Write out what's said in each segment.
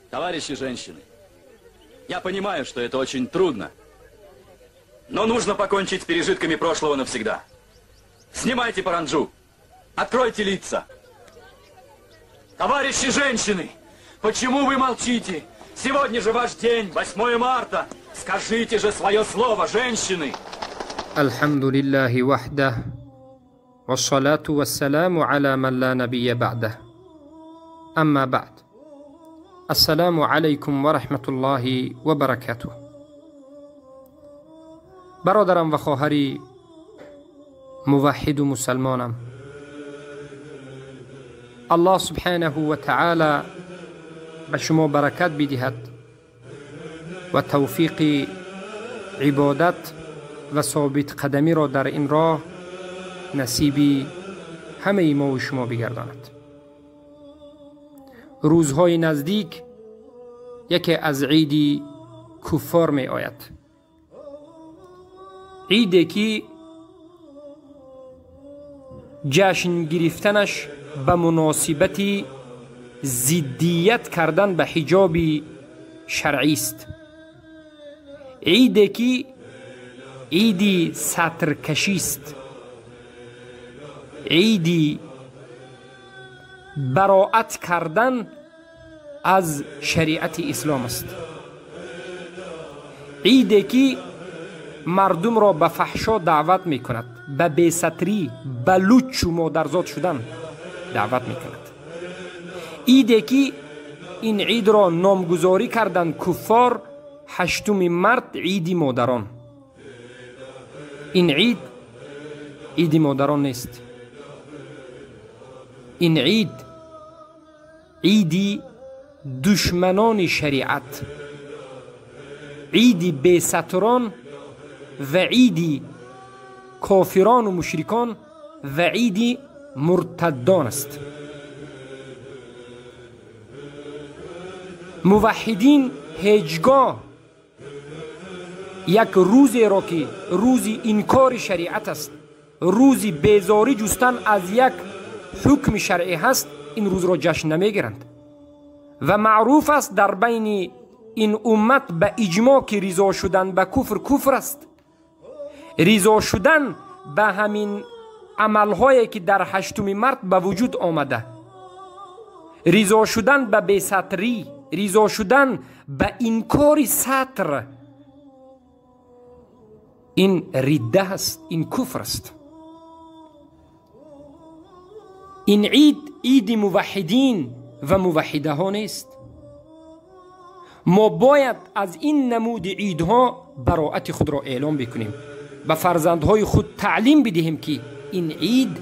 Товарищи женщины, я понимаю, что это очень трудно, но нужно покончить с пережитками прошлого навсегда. Снимайте паранджу, откройте лица. Товарищи женщины, почему вы молчите? Сегодня же ваш день, 8 марта. Скажите же свое слово, женщины. الحمد لله وحده والصلاة والسلام على من لا نبي بعده أما بعد السلام علیکم و رحمت الله و برکاته. برادرم و خواهری موحد و مسلمانم، الله سبحانه و تعالی به شما برکت بدهد و توفیق عبادت و ثابت قدمی را در این راه نصیب همه ما و شما بگرداند. روزهای نزدیک یکی از عید کفار می آید، عیدی که جشن گرفتنش به مناسبت ضدیت کردن به حجاب شرعی است، عیدی که عید سترکشی است، عید براعت کردن از شریعت اسلام است، عیدی که مردم را به فحشا دعوت می کند، به بی‌ستری، به لوچ و مادرزاد شدن دعوت می کند، عیدی که این عید را نامگذاری کردند کفار، 8 مارت عید مادران. این عید عید مادران نیست، این عید عید دشمنان شریعت، عید بی‌ستران و عید کافران و مشرکان و عید مرتدان است. موحدین هیچگاه یک روزی را که روز انکار شریعت است، روز بیزاری جستن از یک حکم شرعی هست، این روز را جشن نمیگیرند و معروف است در بین این امت به اجماع که رضا شدن به کفر کفر است. رضا شدن به همین عملهایی که در 8 مارت به وجود آمده، رضا شدن به بی‌ستری، رضا شدن به انکار ستر، این رده است، این کفر است. این عید عید موحدین و موحده ها نیست. ما باید از این نمود عیدها براعت خود را اعلام بکنیم، به فرزندهای خود تعلیم بدهیم که این عید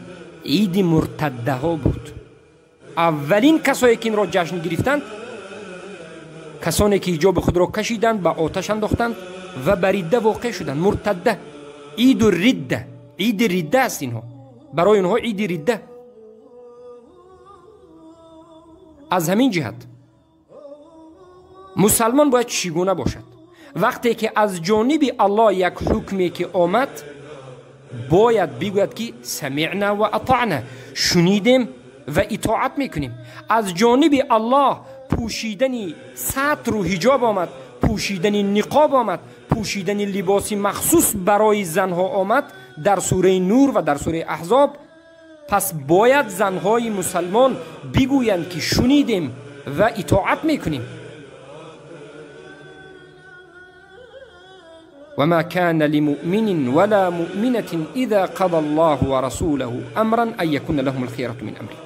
عید مرتده ها بود. اولین کسایی که این را جشن گرفتند، کسانی که حجاب خود را کشیدند، به آتش انداختند و بر رده واقع شدند، مرتده. عید رده، عید رده است. اینها برای اینها عید رده. از همین جهت مسلمان باید چگونه باشد؟ وقتی که از جانب الله یک حکمی که آمد، باید بگوید که سمعنا و اطعنا، شنیدیم و اطاعت میکنیم. از جانب الله پوشیدن ستر و حجاب آمد، پوشیدن نقاب آمد، پوشیدن لباس مخصوص برای زنها آمد در سوره نور و در سوره احزاب. پس باید زنهای مسلمان بگویند که شنیدیم و اطاعت میکنیم. وما كان لمؤمن ولا مؤمنة إذا قضى الله ورسوله أمرا أن يكون لهم الخيرة من أمره.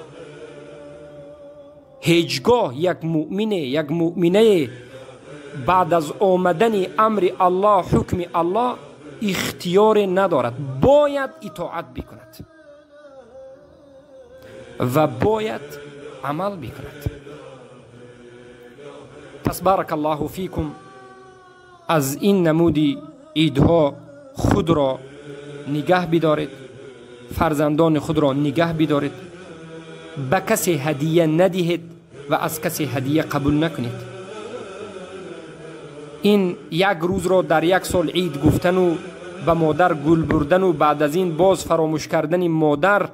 هیچگاه یک مؤمن، یک مؤمنه بعد از آمدن امر الله، حکم الله، اختیار ندارد، باید اطاعت بکند و باید عمل بکند. پس بارک الله فیکم، از این نمود عیدها خود را نگه بدارید، فرزندان خود را نگه بدارید، به کسی هدیه ندهید و از کسی هدیه قبول نکنید. این یک روز را در یک سال عید گفتن و به مادر گل بردن و بعد از این باز فراموش کردن مادر،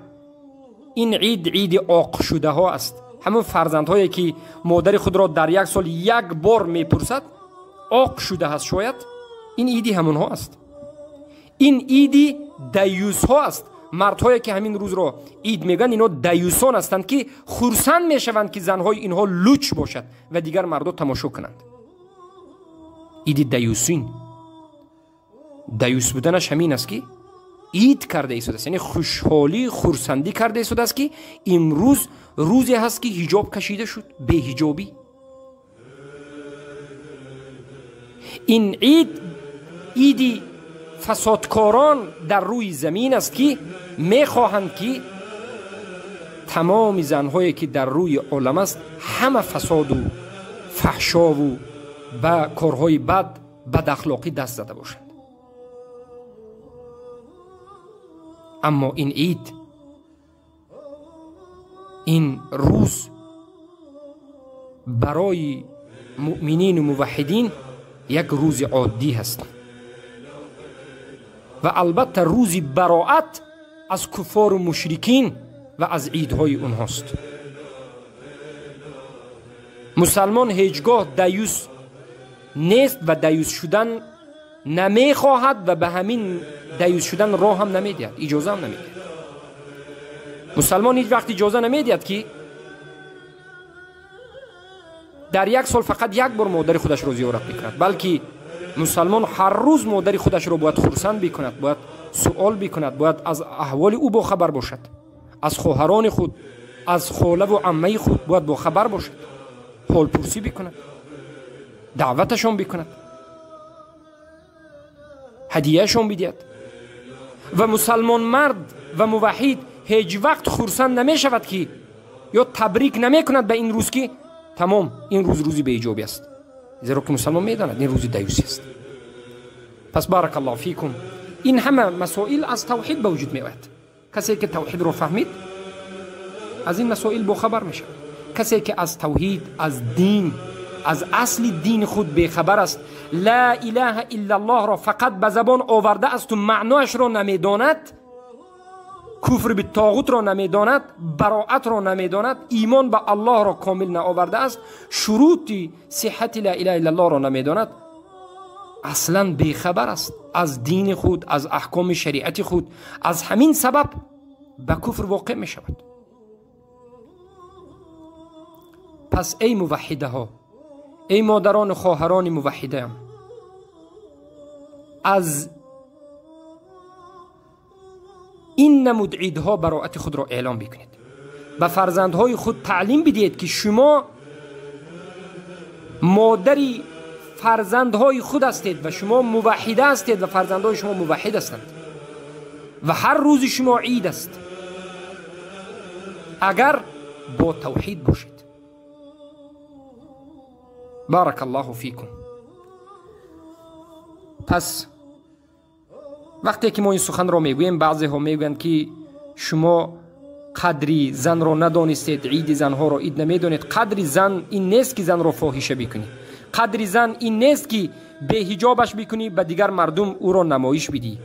این عید عید عاق شده ها است. Ҳамон фарзандҳое ки модари худро дар як сол як бор мепурсад, оқ шуда ҳаст, шояд ин иди ҳамонҳо аст. Ин иди даюсҳо аст. Мардҳое ки ҳамин рӯзро ид мегӯянд, инҳо даюсон ҳастанд ки хурсанд мешаванд ки занҳои инҳо луч бошад ва дигар мардо тамошо кунанд. Иди даюсин. Даюс буданаш ҳамин аст ки ид карда истодааст, яъне хушҳолӣ, хурсандӣ карда истодааст ки имрӯз рӯзе ҳаст ки ҳиҷоб кашида шуд, беҳиҷобӣ. Ин ид иди фасодкорон дар рӯи замин аст ки мехоҳанд ки тамоми занҳое ки дар рӯи олам аст ҳама фасоду фаҳшову ба корҳои бад, бадахлоқӣ даст зада бошанд. Аммо ин ид, ин рӯз барои муъминину муваҳҳидин як рӯзи оддӣ ҳаст ва албатта рӯзи бароат аз куффору мушрикин ва аз идҳои онҳост. Мусалмон ҳеҷ гоҳ даюс нест ва даюс шудан намехоҳад ва ба ҳамин даюс шудан роҳ ҳам намедиҳад, иҷоза ҳам намедиҳад. Мусалмон ҳеҷ вақт иҷоза намедиҳад ки дар як сол фақат як бор модари худашро зиёрат мекунад, балки мусалмон ҳар рӯз модари худашро бояд хурсанд бикунад, бояд суол бикунад, бояд аз аҳволи ӯ бохабар бошад, аз хоҳарони худ, аз холаву аммаи худ бояд бохабар бошад, ҳолпурсӣ бикунад, даъваташон бикунад, ҳадияшон бидиҳад. Ва мусалмон мард ва муваҳҳид ҳеҷ вақт хурсанд намешавад ки ё табрик намекунад ба ин рӯз ки тамом ин рӯз рӯзи беиҷобӣ аст, зеро ки мусалмон медонад ин рӯзи даюсӣ аст. Пас баракаллоҳу фикум, ин ҳама масоил аз тавҳид ба вуҷуд меояд. Касе ки тавҳидро фаҳмид аз ин масоил бохабар мешавад. Касе ки аз тавҳид, аз дин, аз асли дини худ бехабар аст, ла илаҳа иллаллоҳро фақат ба забон оварда асту маъноашро намедонад, куфр битоғутро намедонад, бароатро намедонад, имон ба Аллоҳро комил наоварда аст, шурути сиҳати ла илаҳа иллаллоҳро намедонад, аслан бехабар аст аз дини худ, аз аҳкоми шариати худ. Аз ҳамин сабаб ба куфр воқеъ мешавад. Пас эй муваҳҳидаҳо, эй модарону хоҳарони муваҳҳидаам, аз ин намуд идҳо бароати худро эълон бикунед, ба фарзандҳои худ таълим бидиҳед ки шумо модари фарзандҳои худ ҳастед ва шумо муваҳҳида ҳастед ва фарзандҳои шумо муваҳҳид ҳастанд ва ҳар рӯзи шумо ид аст агар бо тавҳид бошед. Баракаллоҳу фикум. Пас вақте ки мо ин суханро мегӯем, баъзеҳо мегӯянд ки шумо қадри занро надонистед, иди занҳоро ид намедонед. Қадри зан ин нест ки занро фоҳиша бикунӣ, қадри зан ин нест ки беҳиҷобаш бикунӣ, ба дигар мардум ӯро намоиш бидиҳӣ.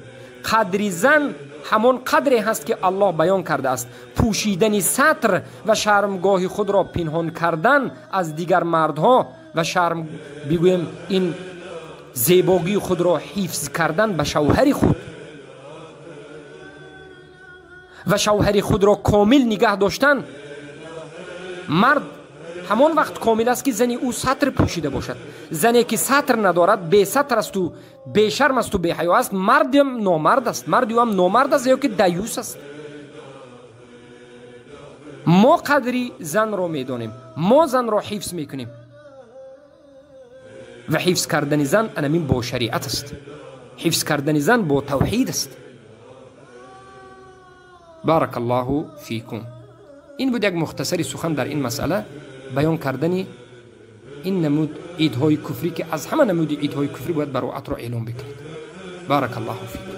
Қадри зан ҳамон қадре ҳаст ки Аллоҳ баён кардааст: пӯшидани сатр ва шармгоҳи худро пинҳон кардан аз дигар мардҳо ва шарм бигӯем ин зебогии худро ҳифз кардан ба шавҳари худ ва шавҳари худро комил нигаҳ доштан. Мард ҳамон вақт комил аст ки зани ӯ сатр пӯшида бошад. Зане ки сатр надорад, бесатр асту бешарм асту беҳаё аст, мардам номард аст, марди ӯ ҳам номард аст ё ки даюс аст. Мо қадри занро медонем, мо занро ҳифз мекунем ва ҳифз кардани зан анамин бо шариат аст, ҳифз кардани зан бо тавҳид аст. Баракаллоҳу фикум. Ин буд як мухтасари сухан дар ин масъала, баён кардани ин намуд идҳои куфрӣ ки аз ҳама намуди идҳои куфрӣ бояд бароатро эълон бикунед. Баракаллоҳу фикум.